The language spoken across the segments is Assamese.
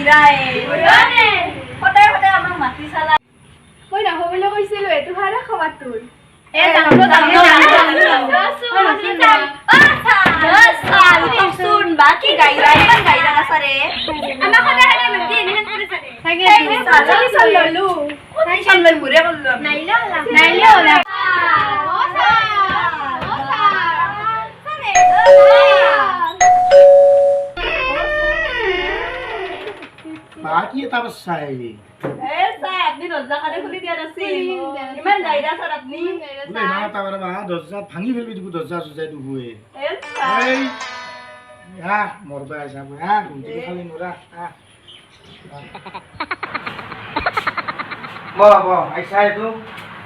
গাইৰাই সদায় সদায় আমাক মাতি চালা। মই নাহো বুলি কৈছিলো, এইটো ভাড়া খবৰ তোৰ। এ যাম যাম যাম যাম। বাকী গাইৰা ইমান গাইৰা নাচাৰে। আমাক সদায় সদায় মাতি এনেহেন কৰি চাৰে। ললো। লৈ মোৰে কৰলো। নাইলে ওলা। বাকি এটা বাচ্চা এই। এ ছাৰ, আপুনি দৰ্জা খানে খুলি দিয়া নাছিল। ইমান গাইৰা ছাৰ আপুনি। বোলে ইমান এটা বাৰ বা দৰ্জা ভাঙি ফেলবি দেখো, দৰ্জা চৰ্জা দুহুৱে। এ ছাৰ। এই আহ, মৰবা আহিছা, আহ, গুন্তিটো খালি নৰা, আহ বহ বহ। আহিছা এইটো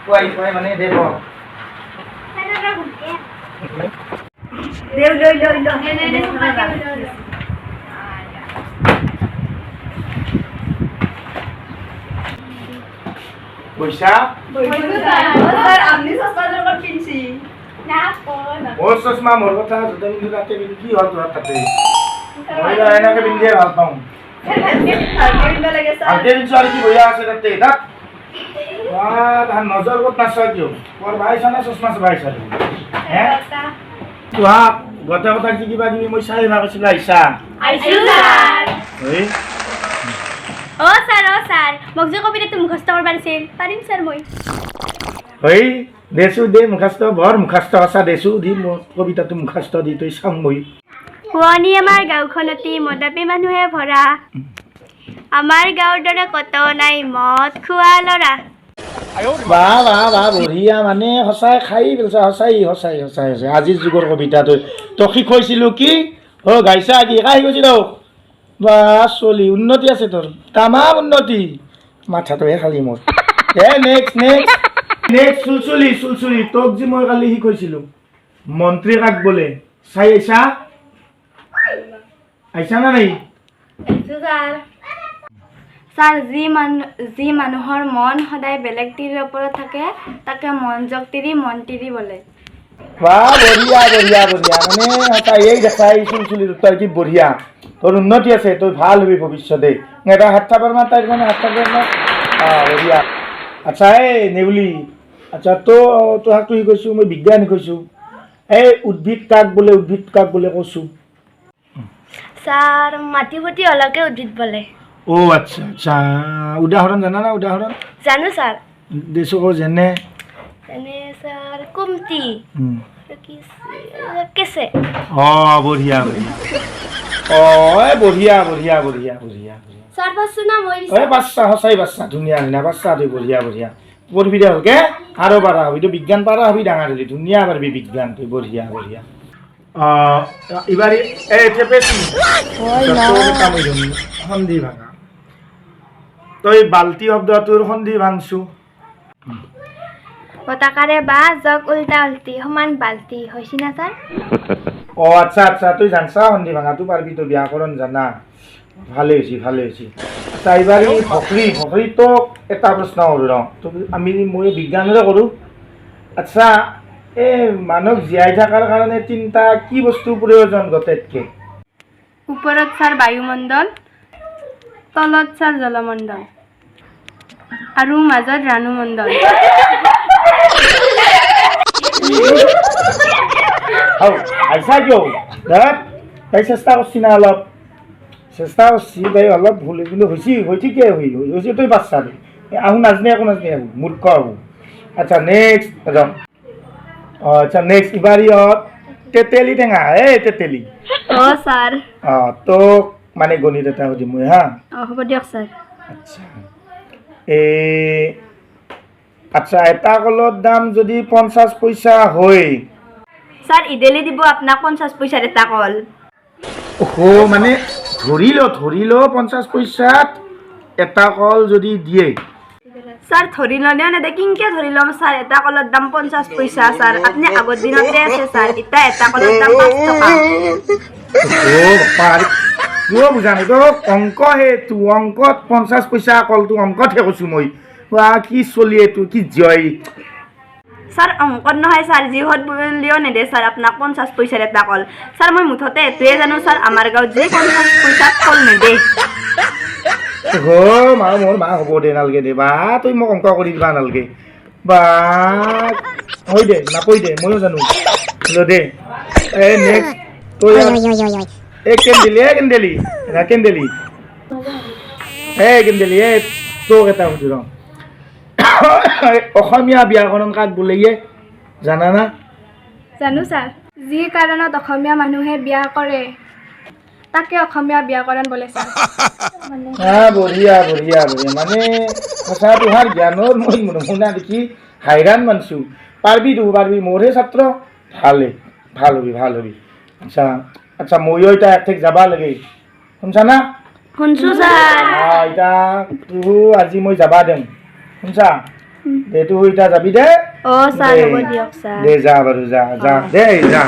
পুৱাই পুৱাই মানে দে বহ। দেউ লৈ লৈ লৈ। পইচা। ছাৰ, আপুনি চশমা লগত পিন্ধছি। মোৰ চশমা, মোৰ কথা জোতা পিন্ধি তাতে পিন্ধি কি হ'ল তোহাৰ তাতে? মই এনেকে পিন্ধিয়ে ভাল পাওঁ। ভালকে পিন্ধিব লাগে ছাৰ। ভালকে পিন্ধছো আৰু কি বঢ়িয়া আছে তাতে। তাত তাহান নজৰ ক'ত নাচা কিয় কৰ ভাইছা না চশমা চবাইছা তুমি হে? তোহাক গোটেই কথা কি কিবা কিবি মই চাই আহিবা কৈছিলো, আহিছা? আহিছো ছাৰ। এই। অ ছাৰ, অ ছাৰ, মোক যে কবিতাটো মুখস্থ কৰিব দিছিল, পাৰিম ছাৰ মই। হেই, দেচো দে, মুখাস্ত বৰ মুখাস্ত সঁচা। দেচো দি, মোৰ কবিতাটো মুখাস্ত দি তই, চাওঁ মই। শুৱনি আমাৰ গাঁওখনতি মদাপী মানুহে ভৰা, আমাৰ গাঁৱৰ দৰে কত নাই মদ খোৱা ল'ৰা। বাহ বাহ বাহ, বঢ়িয়া। মানে সঁচাই খাই পেলছা। সঁচাই সঁচাই সঁচাই সঁচাই আজিৰ যুগৰ কবিতাটো তোক শিকাইছিলো কি অ গাইছা কি কাই শিকাইছিলো। বা চলি, উন্নতি আছে তোৰ, তামাম উন্নতি। মাথাটোহে খালি মোৰ। এ নেক্সট নেক্সট নেক্সট। চুলচুলি চুলচুলি, তোক যে মই কালি শিকাইছিলো মন্ত্ৰী কাক বোলে, চাই আহিছা? আহিছা না নাই? ছাৰ, ছাৰ, যি মানুহৰ মন সদায় বেলেগ তিৰিৰ ওপৰত থাকে, তাকে মনযোগ তিৰি, মন তিৰি বোলে। বাহ, বঢ়িয়া বঢ়িয়া বঢ়িয়া। মানে সঁচাই এই দেখা, এই চুলচুলি তই কি বঢ়িয়া, তোৰ উন্নতি আছে, তই ভাল হবি ভৱিষ্যতে। এটা হাত থাপৰ মাৰ তাইৰ, মানে হাত থাপৰ মাৰ। অঁ, বঢ়িয়া। আচ্ছা, এই নেউলি, আচ্ছা তো তোহাকতো শিকাইছোঁ মই, বিজ্ঞান শিকাইছোঁ। এই উদ্ভিদ কাক বোলে, উদ্ভিদ কাক বোলে কৈছোঁ। ছাৰ, মাটি ফুটি অলকে উদ্ভিদ বোলে। অ' আচ্ছা আচ্ছা, উদাহৰণ জানা না? উদাহৰণ? জানো ছাৰ। দেচো কওঁ, যেনে? যেনে ছাৰ, কুমটি, কি কেছে। অঁ, বঢ়িয়া বঢ়িয়া। অঁ, এই বঢ়িয়া বঢ়িয়া বঢ়িয়া বঢ়িয়া বঢ়িয়া। ছাৰ, পাৰছো না মই? এই বাচ্চা, সঁচাই বাচ্চা, ধুনীয়া ধুনীয়া বাচ্চা তুই, বঢ়িয়া বঢ়িয়া। পঢ়বি দে ভালকে, আৰু পাৰা হবি তই, বিজ্ঞান পাৰা হবি ডাঙৰ হলি, ধুনীয়া পাৰিবি বিজ্ঞান তুই, বঢ়িয়া বঢ়িয়া। এইবাৰ এই থেপেচি সন্ধি ভাঙা। তই বাল্টি শব্দটোৰ সন্ধি ভাঙছো। পতাকাৰে বা জগ উল্টা উল্টি সমান বাল্টি হৈছে না ছাৰ? অঁ, আচ্ছা আচ্ছা, তই জানছা সন্ধি ভাঙাটো পাৰিবি, তই ব্যাকৰণ জানা, ভালে হৈছে ভালে হৈছে। আচ্ছা, এইবাৰ এই ভকৰি ভকৰি, তোক এটা প্ৰশ্ন কৰোঁ ৰ। তোক আমি মই বিজ্ঞানৰে কৰোঁ। আচ্ছা, এই মানুহক জীয়াই থকাৰ কাৰণে তিনিটা কি বস্তু প্ৰয়োজন গোটেইতকৈ? ওপৰত ছাৰ বায়ুমণ্ডল, তলত ছাৰ জলমণ্ডল আৰু মাজত ৰাণুমণ্ডল। হাও, আহিছা কিয়? ধৰা তাই চেষ্টা কৰছি না, অলপ চেষ্টা কৰছি তাই, অলপ ভুল কিন্তু হৈছি, হৈ ঠিকে হৈ হৈছে। তই বাচ্চা তই আহো নাজনে, একো নাজনে, আহো মূৰ্খ আহো। আচ্ছা, নেক্সট ৰ। অঁ, আচ্ছা, নেক্সট ইবাৰ ইহঁত তেতেলী টেঙা, এই তেতেলী। অ ছাৰ। অঁ, তোক মানে গণিত এটা সুধিম মই হা। অঁ, হ'ব দিয়ক ছাৰ। আচ্ছা, এই আচ্ছা, এটা কলৰ দাম যদি 50 পইচা হয়। ছাৰ, ইডেলি দিব আপোনাক 50 পইচাৰ এটা কল। অ' মানে ধৰি ল 50 পইচাত এটা কল যদি দিয়ে। ছাৰ, ধৰি ল'লেও নেদে, কিনকে ধৰি ল'ম ছাৰ? এটা কলৰ দাম 50 পইচা ছাৰ, আপুনি আগৰ দিনতে আছে ছাৰ। এতিয়া এটা কলৰ দাম 5 টকা। অ' বাপ্পা, কিয় বুজা নাই তোক? অংক হে তো, অংকত 50 পইচা কলটো অংকতহে কৈছোঁ মই। বা কি চলি এইটো, কি জয়। ছাৰ, অংকত নহয় ছাৰ, যিহত বুলিও নেদে ছাৰ আপোনাক 50 পইচাৰ এটা কল। ছাৰ, মই মুঠতে এইটোৱে জানো ছাৰ, আমাৰ গাঁৱত যে 50 পইচাত কল নেদে। হ মা, মোৰ মা হ'ব দে, নালগে দে। বা, তই মোক অংক কৰি দিবা নালগে। বা, হয় দে, নাপই দে, ময়ো জানো। ল দে, এই নেক্সট তই। এই কেন্দেলি, এই কেন্দেলি, এ কেন্দেলি, এই কেন্দেলি, এই তোক এটা সুধো ৰ। অসমীয়া ব্যাকৰণ কাক বোলে ইয়ে জানা না? জানো ছাৰ। যি কাৰণত অসমীয়া মানুহে বিয়া কৰে, তাকে অসমীয়া ব্যাকৰণ বোলে ছাৰ। বঢ়িয়া, বঢ়িয়া, বঢ়িয়া। মানে সঁচা তোহাৰ জ্ঞানৰ মই নমুনা দেখি হাইৰাণ মানছোঁ। পাৰবি তো, পাৰবি, মোৰহে ছাত্ৰ। ভালে, ভাল হবি, ভাল হবি। আচ্ছা আচ্ছা, ময়ো এতিয়া এক ঠেক যাবা লাগে, শুনছা না? শুনছো ছাৰ। এতিয়া তোহো আজি মই যাবা দেম, শুনছা দে। তোহো এতিয়া যাবি দে। অ' ছাৰ। দে। হ'ব দিয়ক ছাৰ। দে, যা বাৰু, যা, যা দে, যা।